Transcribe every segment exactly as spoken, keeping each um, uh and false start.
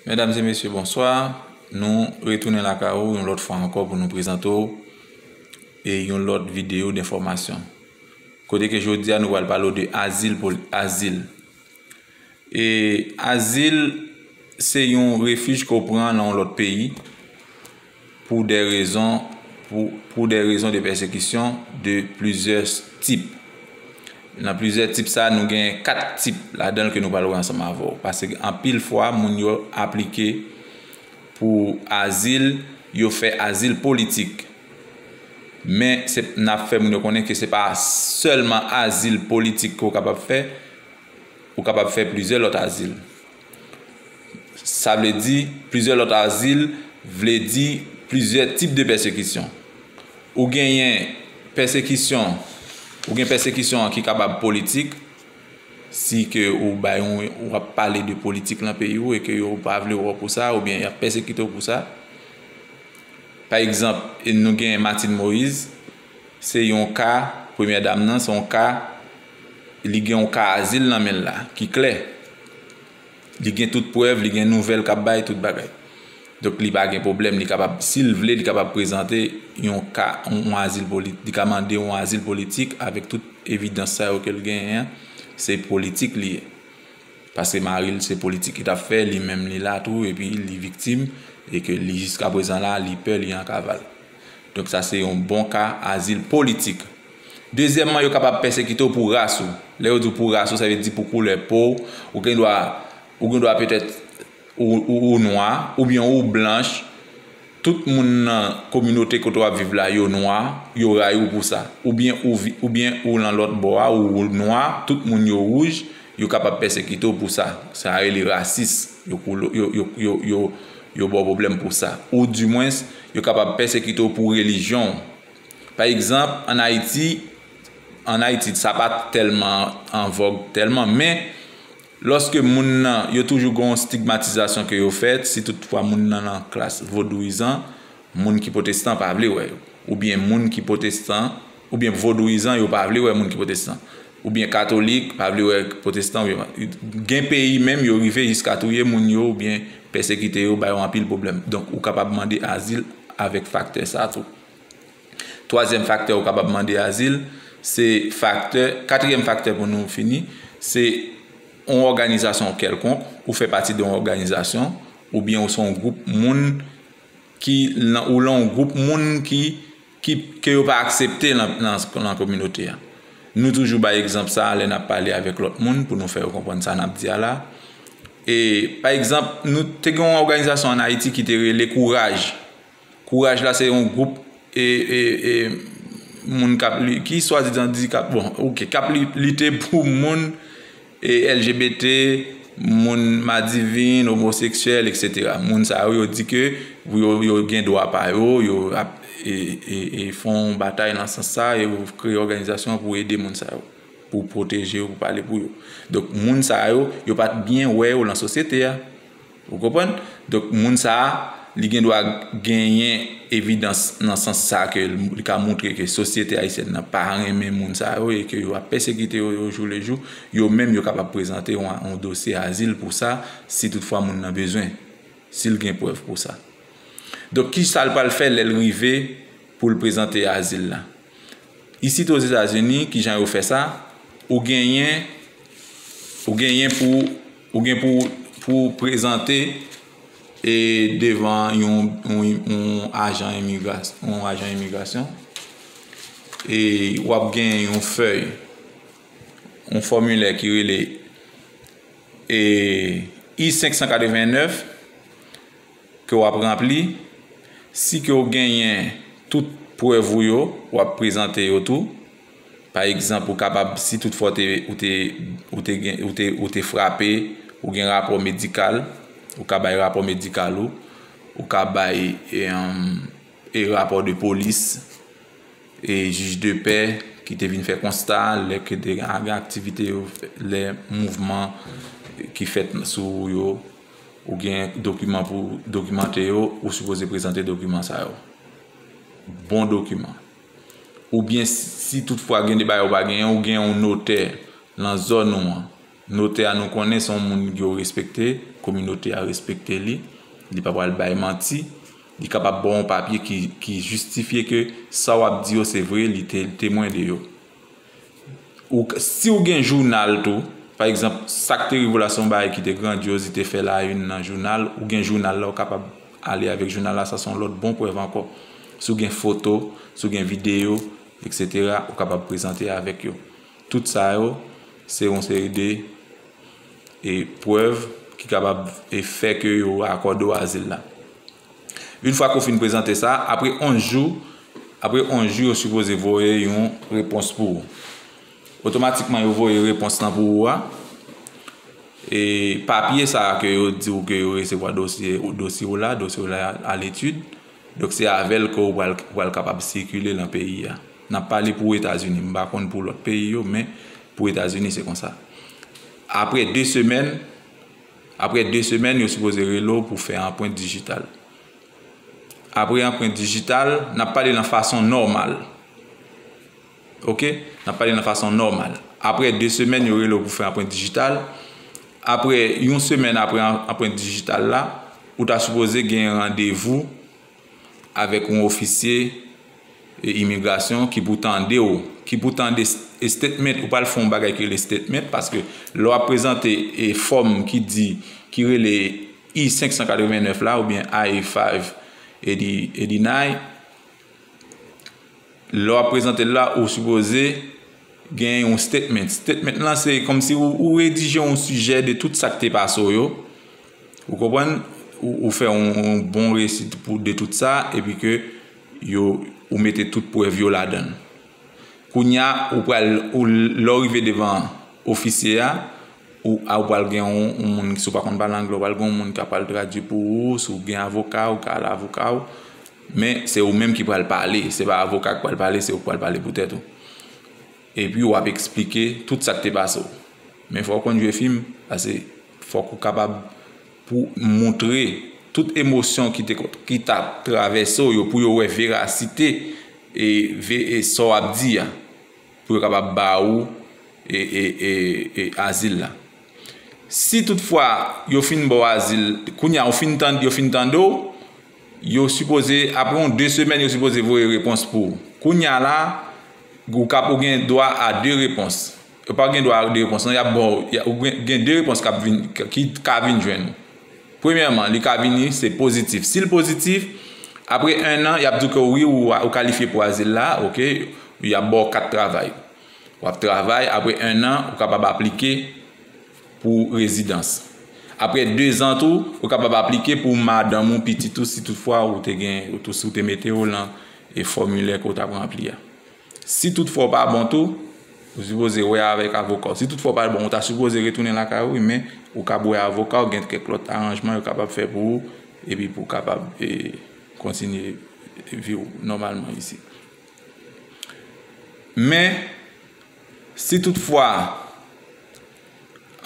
Medam e mesye, bonswa. Nou retounen lakay ou yon lòt fwa ankò pou nou prezante w e yon lòt videyo d enfòmasyon. Kote ke jodi a nou pral pale w de azil, poli-, azil. E azil se yon refij ke w pran nan yon lòt peyi pou de rezon, pou, pou de rezon de pèsekisyon de plizyè tip. Nan plizyè tip sa, nou gen kat tip ladan l ke nou pral wè ansanm avè w. Paske anpil fwa, moun yo aplike pou azil, yo fè azil politik. Men se, n ap fè moun yo konnen ke se pa sèlman azil politik ke w kapab fè, ou kapab fè plizyè lòt azil. Sa vle di, plizyè lòt azil vle di plizyè tip de pèsekisyon. Ou genyen pèsekisyon, ou gen pèsekisyon an ki kapab politik, si ke ou bay yon, ou ap pale de politik nan peyi w e ke yo pa vle wè w pou sa, oubyen y ap pèsekite w pou sa. Pa egzanp, e nou gen Martine Moïse, se yon ka, premyè dam nan, se yon ka, li gen yon ka azil nan men l la, ki klè. Li gen tout prèv, li gen nouvèl k ap bay, tout bagay. Donk, li pa gen pwoblèm, li kapab, si l vle, li kapab prezante yon ka, yon, yon azil poli-, li ka mande yon azil politik avèk tout evidans sa yo ke l genyen an, se politik li ye. Paske mari l se politik li t ap fè, li menm li la tou, epi li viktim, e ke li jiskaprezan la, li pè, li an kaval. Donk sa se yon bon ka azil politik. Dezyèmman, yo kapab pèsekite w pou ras ou. Lè yo di w pou ras ou, sa vle di pou koulè po w, ou gen dwa, ou gen dwa petèt ou, ou, ou nwa, oubyen ou blanch, tout moun nan kominote kote w ap viv la, yo nwa, yo rayi w pou sa. Oubyen ou vi-, oubyen ou nan lòt bò a, ou nwa, tout moun yo wouj, yo kapab pèsekite w pou sa. Sa rele rasis. Yo koule, yo, yo, yo, yo, yo ba w pwoblèm pou sa. Ou dimwens, yo kapab pèsekite w pou relijyon w. Pa egzanp, ann Ayiti, ann Ayiti, sa pa tèlman an vòg tèlman, men lòske moun nan, yo toujou gen yon stigmatizasyon ke yo fè, si toutfwa moun nan nan klas vodouyizan, moun ki pwotestan pa vle wè yo. Oubyen moun ki pwotestan, oubyen vodouyizan, yo pa vle wè moun ki pwotestan. Oubyen katolik, pa vle wè pwotestan, oubyen, gen peyi menm, yo rive jiska touye moun yo, oubyen pèsekite yo, ba yo anpil pwoblèm. Donk, ou kapab mande azil avèk faktè sa tou. Twazyèm faktè ou kapab mande azil, se faktè, katriyèm faktè pou nou fini, se yon òganizasyon kèlkonk, ou fè pati de yon òganizasyon, oubyen ou se yon gwoup moun ki, lan-, ou lan yon gwoup moun ki, ki, ke yo pa aksepte lan, lan, lan kominote a. Nou toujou bay egzanp sa lè n ap pale avèk lòt moun pou nou fè yo konprann sa n ap di a la. E, pa egzanp, nou te gen yon òganizasyon ann Ayiti ki te rele Kouraj. Kouraj la se yon gwoup e, e, e, moun k ap li-, ki swadizan di k ap, bon, oke, k ap li-, lite pou moun e, L G B T, moun madivin, omoseksyèl, et cetera. Moun sa yo, yo di ke pou yo, yo gen dwa pa yo, yo ap e, e, e fè yon batay nan sans sa, yo kreye òganizasyon pou ede moun sa yo, pou pwoteje yo, pou pale pou yo. Donk, moun sa yo, yo pa t byen wè yo lan sosyete a. Ou konprann? Donk, moun sa a, li gen dwa genyen evidans nan sans sa ke li ka montre ke sosyete ayisyèn nan pa renmen moun sa yo e ke yo ap pèsekite yo, yo jou le jou. Yo menm, yo kapab prezante yon, yon dosye azil pou sa, si toutfwa moun nan bezwen, si l gen prèv pou sa. Donk, ki sa l pral fè lè l rive pou l prezante azil la? Isit Ozetazini, kijan yo fè sa? Ou genyen, ou genyen pou, ou gen pou, pou prezante e devan yon, yon, yon ajan imigra-, yon ajan imigrasyon. E w ap gen yon fèy, yon fòmilè ki rele e, I senk san katreven nèf ke w ap ranpli. Si ke w genyen tout prèv ou yo, w ap prezante yo tou. Pa egzanp, ou kapab, si toutfwa w te, ou te, ou te gen, ou te, ou te frape, ou gen rapò medikal, ou ka bay rapò medikal ou, ou ka bay e, em, e rapò de polis, e jij de pè ki te vin fè konsta, lè ke te gen aktivite yo, lè mouvman ki fèt sou ou yo, ou gen dokiman pou dokimante yo, ou sipoze prezante dokiman sa yo. Bon dokiman. Oubyen si toutfwa gen de bagay ou pa genyen, ou gen yon notè lan zòn ou an. Notè a, nou konnen se yon moun yo respekte, kominote a respekte li, li pa pral bay manti, li kapab ba w yon papye ki, ki jistifye ke sa w ap di yo se vre, li te temwen de yo. Ou, si w gen jounal tou, pa egzanp, sa k te rive w la se yon bagay ki te grandyoz, li te fè la une nan jounal, ou gen jounal la, ou kapab ale avèk jounal la, sa se yon lòt bon prèv ankò. Si w gen foto, si w gen videyo, etsetera, ou kapab prezante avèk yo. Tout sa yo, se yon seri de, e, prèv ki kapab, e, fè ke yo akòde w azil la. Yon fwa ke w fin prezante sa, apre onz jou, apre onz jou, yo sipoze voye yon repons pou ou. Otomatikman, yo voye repons lan pou ou a. E papye sa a ke yo di w ke yo resevwa dosye, dosye w la, dosye w la aletid. Donk, se avè l ke w pral, pral kapab sikile nan peyi a. N ap pale pou Etazini, m pa konn pou lòt peyi yo, men pou Etazini, se konsa. Apre de semèn, apre de semèn, yo sipoze rele w pou fè anprent dijital. Apre anprent dijital, n ap pale nan fason nòmal. Oke? N ap pale nan fason nòmal. Apre de semèn, yo rele w pou fè anprent dijital. Apre yon semèn apre an-, anprent dijital la, ou ta sipoze gen randevou avèk yon ofisye, e, imigrasyon ki pou tande w, ki pou tande s-, e, statement, ou pral fè yon bagay ki rele statement, paske lè w ap prezante, e, fòm ki di, ki rele I senk san katrevennnèf la, oubyen I five eighty, eighty-nine, lè w ap prezante l la, ou sipoze gen yon statement. Statement lan, se kòmsi ou, ou redije yon sijè de tout sa k te pase w yo. Ou konprann? Ou, ou fè yon, yon bon resi pou, de tout sa, epi ke yo, ou mete tout prèv yo ladan l. Kounye a, ou pral, ou, lè w rive devan ofisye a, ou, a, ou pral gen yon, yon moun, si w pa konn pale anglè, ou pral gen yon moun k ap pral tradui pou ou, si w gen avoka, ou ka al avoka w, men se ou menm ki pral pale, se pa avoka k pral pale, se ou k pral pale pou tèt ou. Epi w ap eksplike tout sa k te pase w. Men fò w konn jwe fim, paske fòk ou kapab pou montre tout emosyon ki te, ki t ap travèse w yo, pou yo wè verasite e, ve-, e sa w ap di a, pou yo kapab ba ou, e, e, e, e azil la. Si toutfwa yo fin ba w azil, kounye a ou fin tande, yo fin tande w, yo sipoze, apre yon de semèn, yo sipoze voye repons pou ou. Kounye a la, ou kap-, ou gen dwa a de repons. Ou pa gen dwa a de repons, non, y ap ba w, y a, ou gen, gen de repons k ap vin, ki ka vin jwenn ou. Premyèman, li ka vini, se pozitif. Si l pozitif, apre en an, y ap di w ke wi, ou, ou kalifye pou azil la, oke, y ap ba w kat travay. W ap travay, apre en an, ou kapab aplike pou rezidans. Apre de zan tou, ou kapab aplike pou madanm ou, pitit ou, si toutfwa ou te gen, ou tou, si ou te mete yo lan e fòmilè ke w t ap ranpli a. Si toutfwa w pa bon tou, ou sipoze wè avèk avoka w. Si toutfwa w pa bon, ou ta sipoze retounen lakay ou, wi, men ou kab wè avoka w, gen kèk lòt aranjman yo kapab fè pou ou, epi pou w kapab, e, kontinye vi w nòmalman isi. Men, si toutfwa,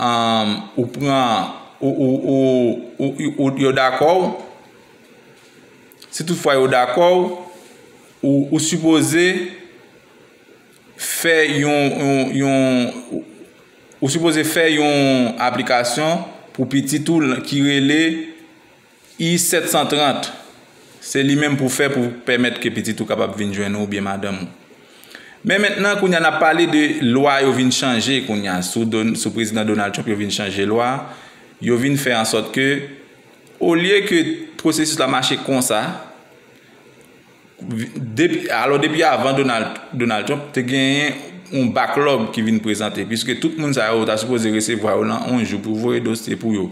um, ou pran, ou, ou, ou, ou, ou, yo dakò w, si toutfwa yo dakò w, ou, ou sipoze fè yon, yon, yon, ou sipoze fè yon aplikasyon pou pitit ou l-, ki rele I sèt san trant, se li menm pou fè pou pèmèt ke pitit ou kapab vin jwenn ou oubyen madanm ou. Men mentnan, kounye a n ap pale de lwa yo vin chanje kounye a sou Don-, sou prezidan Donald Trump, yo vin chanje lwa. Yo vin fè an sòt ke, olye ke pwosesis la mache konsa, depi, alò, depi avan Donald, Donald Trump, te genyen yon backlog ki vin prezante, piske tout moun sa yo ta sipoze resevwa yo lan yon jou pou voye dosye pou yo,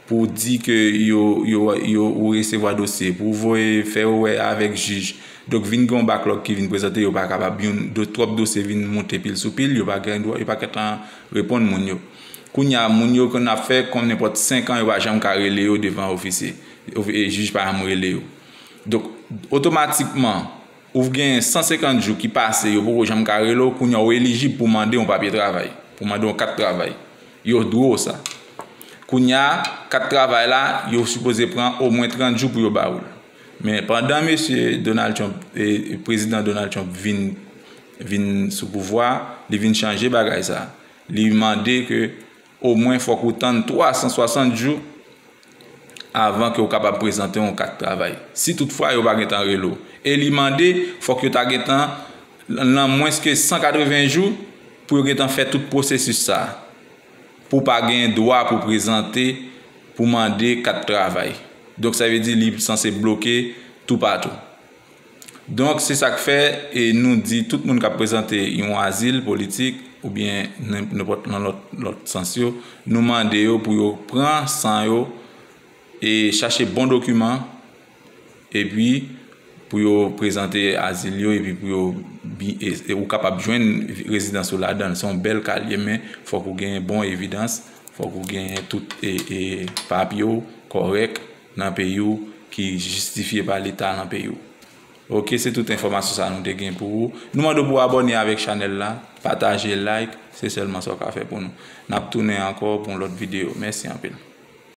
pou di ke yo, yo, yo, ou resevwa dosye, pou voye, fè yo wè avèk jij. Donk, vin gen yon backlog ki vin prezante, yo pa kapab, yon, do, twòp dosye vin monte pil sou pil, yo pa gen dwa, yo pa gentan reponn moun yo. Kounye a, moun yo ke n ap fè, kon nenpòt senk an, yo pa janm ka rele yo devan ofisye. Ofi-, e jij pa janm rele yo. Donk, otomatikman, ou gen san senkant jou ki pase, yo poko janm ka rele w, kounye a ou elijib pou mande yon papye travay, pou mande yon kat travay. Yo dwe w sa. Kounye a, kat travay la, yo sipoze pran omwen trant jou pou yo ba ou l. Men pandan mesye Donald Trump, e, prezidan Donald Trump vin, vin sou pouvwa, li vin chanje bagay sa. Li mande ke omwen fòk ou tann twa san swasant jou avan ke w kapab prezante yon kat travay. Si toutfwa yo pa gentan rele w. E li mande, fòk yo ta gentan, nan mwens ke san katreven jou, pou yo gentan fè tout pwosesis sa a. Pou w pa gen dwa pou prezante, pou mande kat travay. Donk, sa vle di li sanse bloke toupatou. Donk, se sa k fè, e nou di tout moun k ap prezante yon azil politik, oubyen nen-, nenpòt nan lòt, lòt sans yo, nou mande yo pou yo pran san yo e chache bon dokiman, epi pou yo prezante azil yo, epi pou yo bi-, e, e ou kapab jwenn rezidans ou ladan l. Se yon bèl ka l ye, men fòk ou gen bon evidans, fòk ou gen tout, e, e, papye w kòrèk nan peyi w ki jistifye pa Leta nan peyi w. Oke, se tout enfòmasyon sa nou te gen pou ou. Nou mande w pou w abòne avèk chanèl la, pataje, like, se sèlman sa w ka fè pou nou. N ap tounen ankò pou yon lòt videyo. Mèsi anpil.